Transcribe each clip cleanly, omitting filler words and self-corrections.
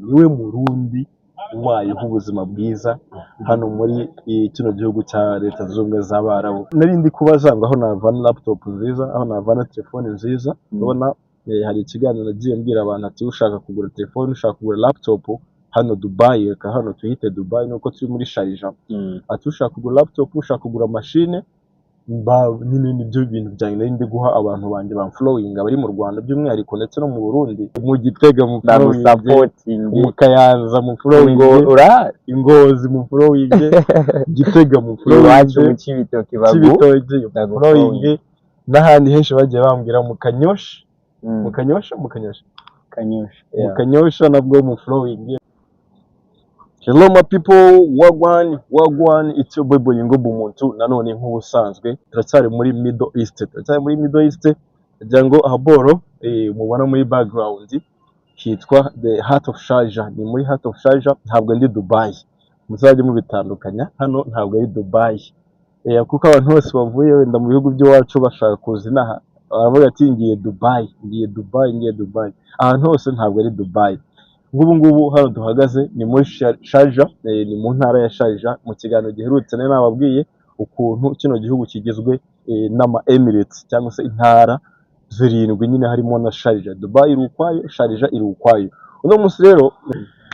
Niwe Murundi ubayeho ubuzima bwiza hano muri kino gihugu cya Leta Zunze Ubumwe z'Abarabu. Nari ndi kubaza ngo aho navana laptop nziza, aho navana telefone nziza. Urabona hari ikiganiro nagiye mbwira abantu ati: "Ushaka kugura telefone, ushaka kugura laptop hano Dubai, reka hano tuhite Dubai nuko turi muri Sharjah." Ati: "Ushaka kugura laptop, ushaka kugura machine." Ba nyine nibyo bintu byanjye nari ndi guha abantu banjye bamfollowinga bari mu Rwanda by'umwihariko, ndetse no mu Burundi, mu Gitega mu following, Bagusapotinge. mu Kayanza mu following, Ngo ura i Ngozi mu following, Gitega mu iwacu following, mu Cibitoke bagu Cibitoke mu bagu following, n'ahandi henshi bagiye bambwira mu Kanyosha, mu Kanyosha, mu Kanyosha. Kanyosha. Mu Kanyosha nabwo mu following. Hello my people, wagwan wagwan, it's your boy Boyingo Bumuntu. Nanone nk'ubusanzwe turacyari muri Middle East, turacyari muri Middle East. Kugira ngo ahaboro mubona muri background hitwa the Heart of Sharjah, ni muri Heart of Sharjah, ntabwo ndi Dubai, muzajye mubitandukanya, hano ntabwo ari Dubai, kuko abantu bose bavuye wenda mu bihugu by'iwacu bashaka kuza inaha baravuga ati: "Ngiye Dubai, ngiye Dubai, ngiye Dubai." Ahantu hose ntabwo ari Dubai. Nk'ubu ngubu hano duhagaze ni muri Sharjah, ni mu ntara ya Sharjah. Mu kiganiro giherutse nari nababwiye ukuntu kino gihugu kigizwe n'ama Emirates cyangwa se intara zirindwi nyine, harimo na Sharjah. Dubai iri ukwayo, Sharjah iri ukwayo. Uno munsi rero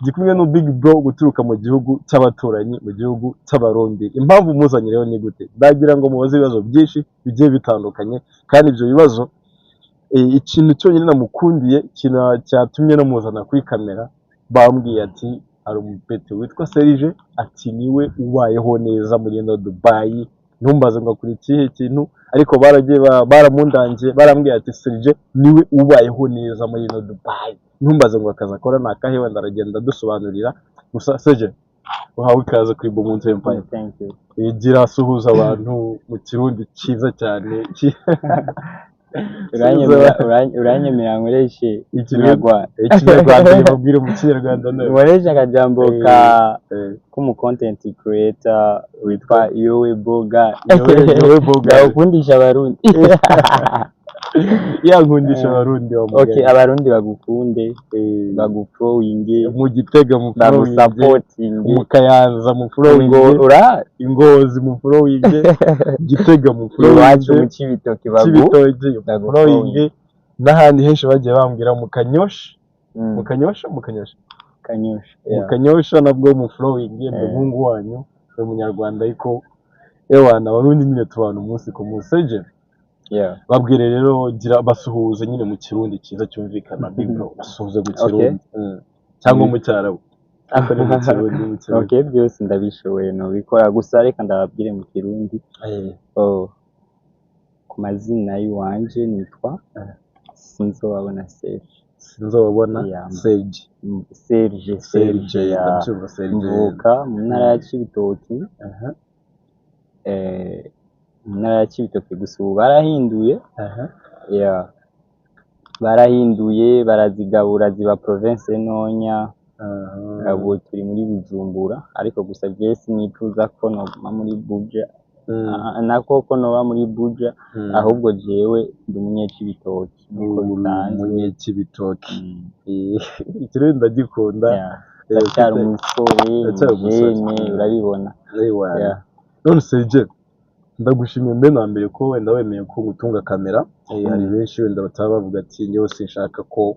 ndi kumwe nu big bro guturuka mu gihugu cy'abaturanyi, mu gihugu cy'Abarundi. Impamvu muzanye rero ni gute? Ndagira ngo mubaze ibibazo byinshi bigiye bitandukanye, kandi ibyo bibazo, ikintu cyonyine namukundiye, ikintu cyatumye namuzana kuri kamera, bambwiye ati hari umupeti witwa Serge, ati niwe ubayeho neza muri ino Dubai. Ntumbaze ngo akora ikihe kintu, ariko baragiye baramundangiye, barambwiye ati Serge niwe ubayeho neza muri ino Dubai. Ntumbaze ngo akazi akora ni akahe, wenda aragenda adusobanurira. Gusa Serge, uhawe ikaze kuri Bumuntu Empire. Thank you. Gira asuhuza abantu mu Kirundi cyiza cyane. Uranyemera nkoreshe Ikirundi. Ikinyarwanda? Ikinyarwanda, babwire mu Kinyarwanda none. Nkoreshe akajambo ka k'umu content creator witwa Yowe Boga. Yowe Boga. Ndawukundisha Abarundi. Yankundisha Abarundi wa Okay. mugani. Abarundi bagukunde, bagufollowinge, Mu Gitega mu following, bagusapotinge, mu Kayanza mu following, ngo ura i Ngozi mu following, Gitega mu iwacu following, mu Cibitoke bagu Cibitoke mu bagu following, n'ahandi henshi bagiye bambwira mu Kanyosha, mu Kanyosha, mu Kanyosha. Kanyosha. Mu Kanyosha nabwo mu following. Ndi umuhungu wanyu, ndi Umunyarwanda, ariko ewana Abarundi nyine tubana umunsi ku munsi. Serge, babwire rero, gira basuhuze nyine mu Kirundi cyiza cyumvikana. Big bro, basuhuze mu Kirundi cyangwa mu Cyarabu, ariko ni mu Kirundi, mu Kirundi. Okay, byose ndabishoboye, nobikora, gusa reka ndababwire mu Kirundi. Oh, ku mazina y'iwanje nitwa Sinzobabona Serge. Sinzobabona Serge. Serge. Serge. Serge ya. Ndabyumva, Serge. Mvuka mu ntara ya Cibitoki, mu ntara ya Cibitoke, gusa ubu barahinduye. Yeah. Barahinduye, barazigabura ziba province ntonya. Ubu turi muri Bujumbura, ariko gusa jewe sinifuza ko noguma muri Buja. Ah, nako ko noba muri Buja, ahubwo jewe ndi Umunyecibitoki nkuko bisanzwe. Umunyecibitoki. Ikirundi ndagikunda. Ndacyari umusore. Ndacyari umusore. Umujene, urabibona. Ewana. Yeah. None Serge, ndagushimiye mbere na mbere ko wenda wemeye ko ngutunga kamera. Hari benshi wenda bataba bavuga ati njyewe sinshaka ko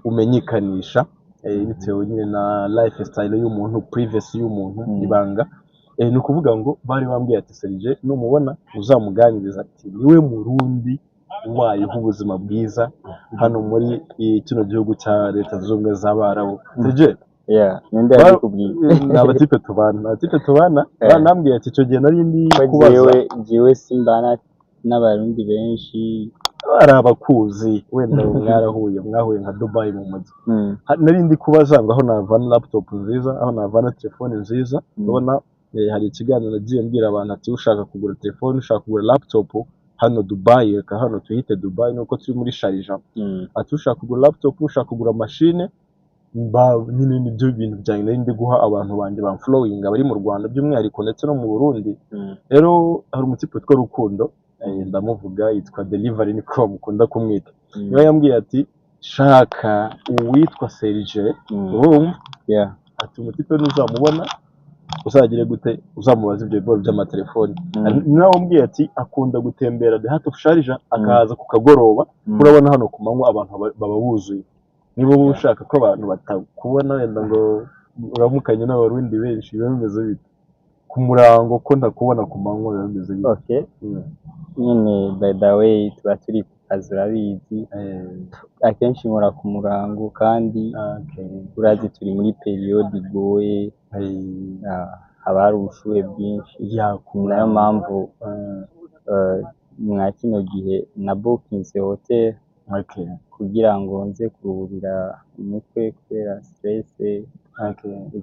umenyekanisha, bitewe nyine na lifestyle y'umuntu, privacy y'umuntu, ibanga. Ni ukuvuga ngo bari bambwiye ati Serge numubona uzamuganiriza, ati niwe Murundi ubayeho ubuzima bwiza hano muri kino gihugu cya Leta Zunze Ubumwe z'Abarabu. Serge, Yeah, ninde yabikubwiye? Ni abatipe tubana, ni abatipe tubana. Banambwiye ati icyo gihe nari ndi Ko kubaza. jewe simbana n'Abarundi benshi. Hari abakuzi, wenda mwarahuye, mwahuye nka Dubai mu mujyi. Nari ndi kubaza ngo aho navana laptop nziza, aho navana telefone nziza. Urabona hari ikiganiro nagiye mbwira abantu ati ushaka kugura telefone, ushaka kugura laptop hano Dubai, reka hano tuhite Dubai nuko turi muri Sharjah. Ati ushaka kugura laptop, ushaka kugura machine, ba nyine nibyo bintu byanjye nari ndi guha abantu banjye bamfollowinga bari mu Rwanda by'umwihariko, ndetse no mu Burundi. Rero hari umutipe witwa Rukundo, ndamuvuga, yitwa Delivery, niko bamukunda kumwita. Niwe yambwiye ati Shaka uwitwa Serge, urumva? Yeah. Ati umutipe ntuzamubona, uzagire gute, uzamubaza ibyo biboro by'amatelefoni. Nawe umbwiye ati akunda gutembera the heart of Sharjah, akaza ku kagoroba. Urabona hano ku manywa abantu baba buzuye. Niba uba ushaka ko abantu batakubona, wenda ngo uramukanye n'Abarundi benshi, biba bimeze bite ku murango? Ko ntakubona ku manywa, biba bimeze bite? Okay. Nyine by the way tuba turi ku kazi, urabizi. Akenshi nkora ku murango kandi urazi turi muri période igoye. Haba hari ubushuhe bwinshi. Ya, ku Ni nayo murango. mpamvu mwa kino gihe na bookinze hotel kugira ngo nze kuruhurira umutwe kubera stress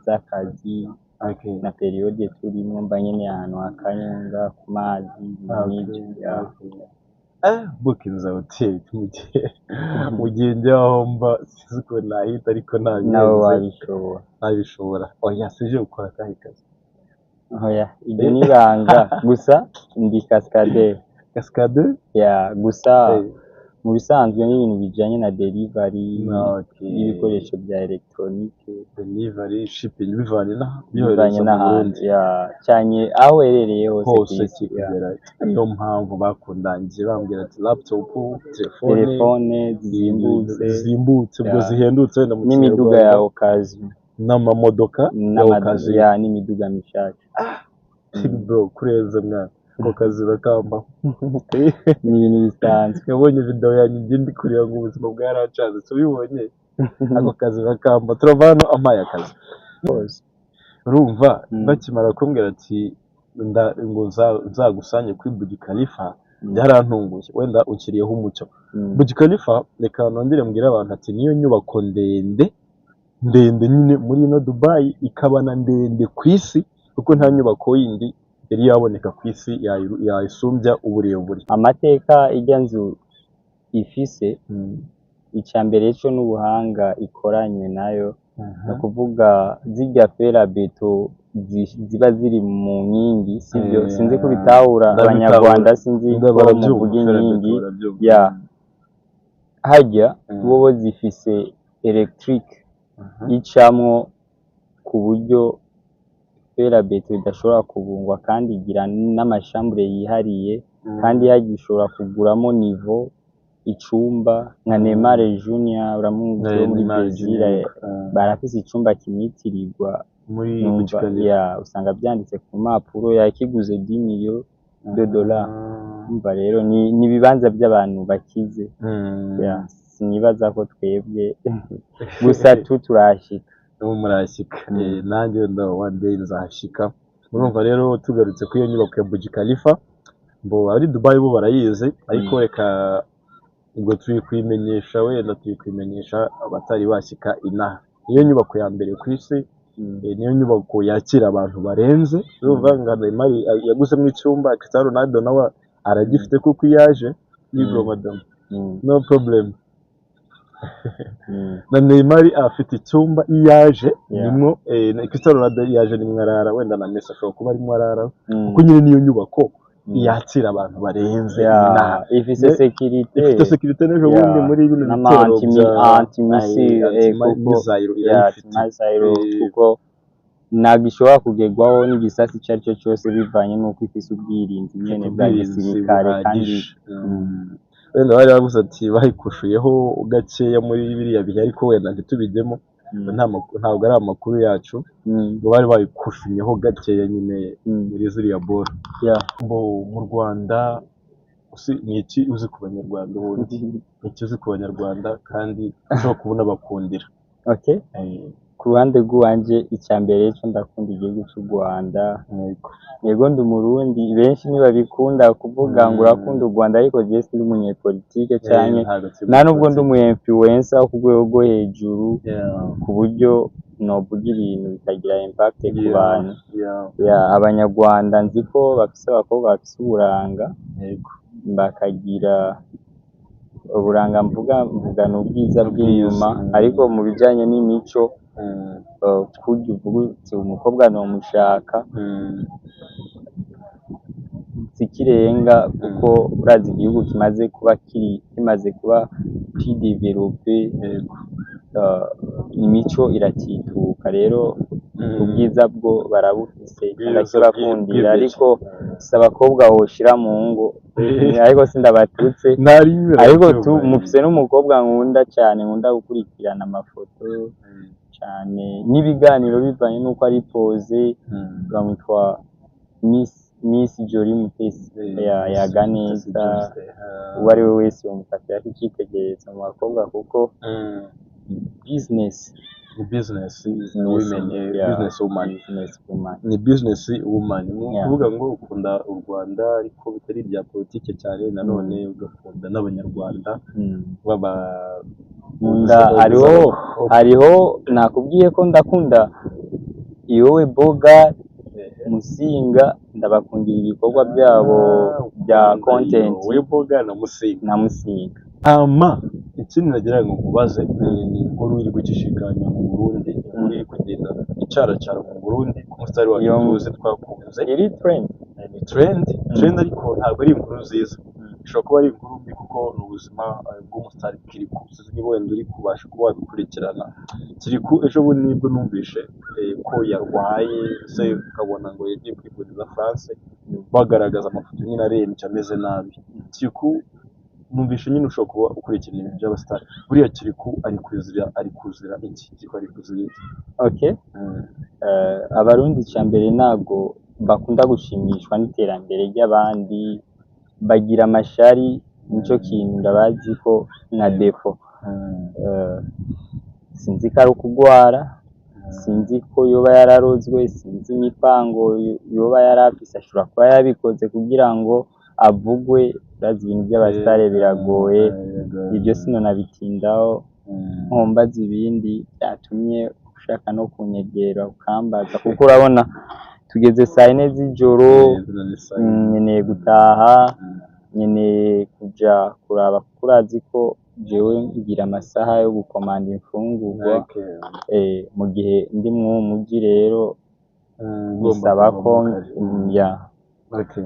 z'akazi na période turimo, mba nkeneye ahantu hakanyonga ku mazi, ibintu nk'ibyo. Yeah. Bookinze hotel mu gihe njye aho mba sinzi ukuntu nahita, ariko Nawe ntabirenze. wabishobora. Nabishobora. Oya, sije gukora akahe kazi? Oya, iryo ni ibanga, gusa ndi cascadeur. Cascadeur? Yeah, gusa mu bisanzwe n'ibintu bijyanye na delivery y'ibikoresho bya électronique. Delivery, shipping, bivanye na bivanye byohereza mu n'ahantu Burundi. Yeah, cyane aho uherereye hose ku hose isi, yeah. Kikugera. Niyo mpamvu bakundangiye, bambwira ati laptop, telefone, telefone zizimbutse, zimbutse ubwo zihendutse wenda mu n'imiduga Kinyarwanda. ya occasion. N'amamodoka ya occasion. Yeah, n'imiduga mishasha. Bro, kurenza mwana, ako kazi bakambaho. Ni ibintu bisanzwe. Yabonye video yanjye njye ndi kureba ngo ubuzima bwaracanze, tubibonye ako kazi bakamba. Turava hano ampaye akazi. Urumva, bakimara kumbwira ati ngo nzagusange kuri Burj Khalifa, byarantunguye. Wenda ukiriyeho umucyo. Burj Khalifa, reka nongere mbwire abantu ati niyo nyubako ndende ndende nyine muri ino Dubai, ikaba na ndende ku isi, kuko nta nyubako yindi yari yaboneka ku isi yayisumbya uburebure. Amateka ijya nzu ifise, icya mbere cyo n'ubuhanga ikoranywe nayo, ni ukuvuga zirya fer à béton ziba ziri mu nkingi, sibyo? Sinzi ko bitahura. Ndabitahura. Abanyarwanda sinzi ko Barabyumva, muvuga fer à béton inkingi. barabyumva. Ya, harya bobo zifise electric icamwo ku buryo fer à béton idashobora kubungwa, kandi igira n'ama chambre yihariye, kandi harya ushobora kuguramo niveau icumba nka Neymar Junior, uramuzi, wo muri Neymar Brazil. Junior, Barafise icumba kimwitirirwa. Muri Burj Numva Khalifa. Ya, usanga byanditse ku mpapuro, yakiguze 10 millions de dollars. Umva rero ni ibibanza by'abantu bakize. Ya, sinibaza ko twebwe gusa tu turashika. Ubu murashyika. Nanjye wenda one day nzahashika. Murumva rero, tugarutse kuri iyo nyubako ya Burj Khalifa, ngo abari Dubai bo barayizi, ariko reka ubwo turi kuyimenyesha, wenda turi kuyimenyesha abatari bashyika inaha. Niyo nyubako ya mbere ku isi. Niyo nyubako yakira abantu barenze. Urumva nka Neymar yaguzemo icyumba, Cristiano Ronaldo nawe aragifite kuko iyo aje yigo madam, no problem. Na Neymar afite icyumba iyo aje, nimwo na Cristiano Ronaldo iyo aje nimwo arara, wenda na Messi ashobora kuba arimo arara, kuko nyine niyo nyubako yakira abantu barenze inaha. Ifise sécurité. Ifite sécurité n'ejo bundi muri bino N'ama bitero bya anti-missile, kuko missile ya irayifite. Anti-missile, kuko ntabwo ishobora kugerwaho n'igisasi icyo ari cyo cyose, bivanye n'uko ifise ubwirinzi nyene bwa Ubwirinzi gisirikare kandi buhagije. Wenda bari bavuze ati bayikushuyeho gakeya muri biriya bihe, ariko wenda ntitubijyemo. Ntabwo ari amakuru yacu. Ngo bari bayikushinyeho gakeya nyine muri ziriya boro. Ngo mu Rwanda ni iki uzi ku Banyarwanda ubundi? Ni iki uzi ku Banyarwanda kandi ushobora kubona bakundira? Okay. Ku ruhande rw'iwanje, icya mbere cyo ndakunda igihugu cy'u Rwanda. Yego, ndi Umurundi, benshi ntibabikunda kuvuga ngo urakunda u Rwanda, ariko jewe sindi umunyepolitike canke Ntabwo turi nta nubwo ndi muri umu influencer wo ku rwego rwo hejuru ku buryo novuga ibintu bikagira impact ku bantu. Yeah, Abanyarwanda nzi ko bafise abakobwa bafise uburanga, bakagira uburanga, mvuga ni ubwiza bw'inyuma, ariko mu bijanye n'imico, kurya uvuga uti umukobwa nomushaka, Si ikirenga, kuko urazi igihugu kimaze kuba kiri, kimaze kuba plus développé, imico iratituka. Rero ubwiza bwo barabufise, Ubwiza ndakibakundira, bw'imico. ariko si abakobwa woshira mu ngo, ariko sindabatutse. Ntari. Ariko tu mufise n'umukobwa nkunda cyane, nkunda gukurikirana amafoto cyane n'ibiganiro, bivanye n'uko ari posé, bamwitwa Miss Jolie Mutesi. Yaga neza, uwo ari we wese yomufatira icyitegererezo mu bakobwa, kuko business. Ni business Business, women, yeah, business woman. Business woman. Ni business woman, ni ukuvuga ngo ukunda u Rwanda ariko bitari ibya politike cyane, nanone ugakunda n'Abanyarwanda baba Nkunda, hariho nakubwiye ko ndakunda Iwowe Boga, Musinga, ndabakundira ibikorwa byabo bya content. Wowe Boga na Musinga. Na Musinga. Hama ikindi nagira ngo nkubaze ni inkuru iri gucishikanya mu Burundi, inkuru iri kugenda icaracara mu Burundi ku musitari wacu tuzi twakunze. Iri trend. Ni trend, trend, ariko ntabwo ari inkuru nziza, ishobora kuba ari inkuru mbi, kuko ni ubuzima bw'umusitari Kirikou. Sinzi niba wenda uri kubasha kuba wabikurikirana. Kirikou ejo bundi nibwo numvishe ko yarwaye se, ukabona ngo yagiye kwivuriza France, bagaragaza amafoto nyine arembye, ameze nabi. Kirikou numvishe nyine ushobora kuba ukurikirana ibintu by'abasitari. Buriya Kirikou ari kuzira iki? Kirikou ari kuzira iki? Okay. Abarundi cya mbere ntabwo bakunda gushimishwa n'iterambere ry'abandi, bagira amashari, nicyo kintu ndabazi ko nka défaut. Sinzi ko ari ukugwara, sinzi ko yoba yararozwe, sinzi imipango yoba yarafise. Ashobora kuba yabikoze kugira ngo avugwe. Urazi ibintu by'abasitari biragoye, ibyo sinonabitindaho. Nkombaza ibindi byatumye ushaka no kunyegera ukambaza, kuko urabona tugeze saa 4 z'ijoro, nkeneye gutaha, nkeneye kuja kuraba, kuko urazi ko jewe ngira amasaha yo gukomanda imfungurwa mu gihe ndi mw'uwo muji. Rero bisaba ko ya. Okay.